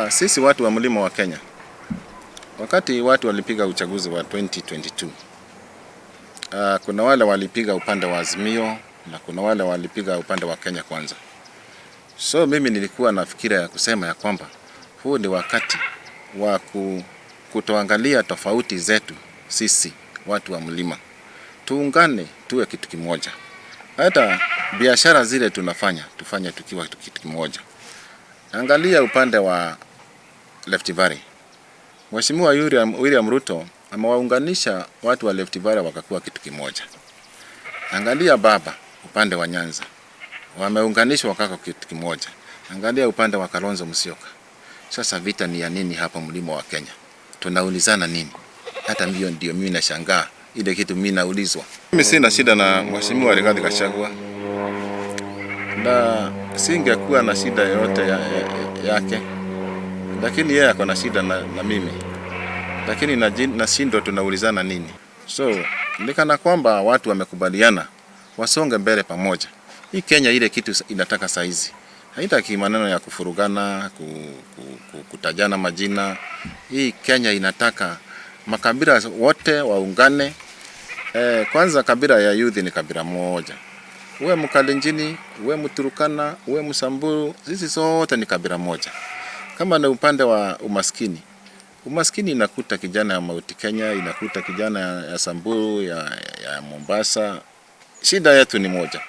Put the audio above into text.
Sisi watu wa mlima wa Kenya, wakati watu walipiga uchaguzi wa 2022, kuna wale walipiga upande wa Azimio na kuna wale walipiga upande wa Kenya Kwanza. So mimi nilikuwa na fikira ya kusema ya kwamba huu ni wakati wa kutoangalia tofauti zetu sisi watu wa mlima, tuungane tuwe kitu kimoja. Hata biashara zile tunafanya tufanye tukiwa kitu kimoja. Angalia upande wa Rift Valley. Mheshimiwa William Ruto amewaunganisha watu wa Rift Valley wakakuwa kitu kimoja. Angalia baba upande wa Nyanza, wameunganishwa wakakuwa kitu kimoja. Angalia upande wa Kalonzo Musyoka. Sasa vita ni ya nini hapa mlima wa Kenya? Tunaulizana nini? Hata mimi ndio mimi nashangaa ile kitu mimi naulizwa. Mimi sina shida na Mheshimiwa Rigathi Gachagua na singekuwa na shida yoyote yake, lakini yeye ako na shida na mimi, lakini nashindwa tunaulizana nini? So nikana kwamba watu wamekubaliana wasonge mbele pamoja. Hii Kenya ile kitu inataka saizi haitaki maneno ya kufurugana, kutajana majina. Hii Kenya inataka makabila wote waungane. Kwanza kabila ya youth ni kabila moja. Uwe Mkalenjini, uwe Mturukana, uwe Msamburu, sisi sote ni kabila moja. Kama ni upande wa umaskini, umaskini inakuta kijana ya Mount Kenya, inakuta kijana ya Samburu, ya Mombasa. Shida yetu ni moja.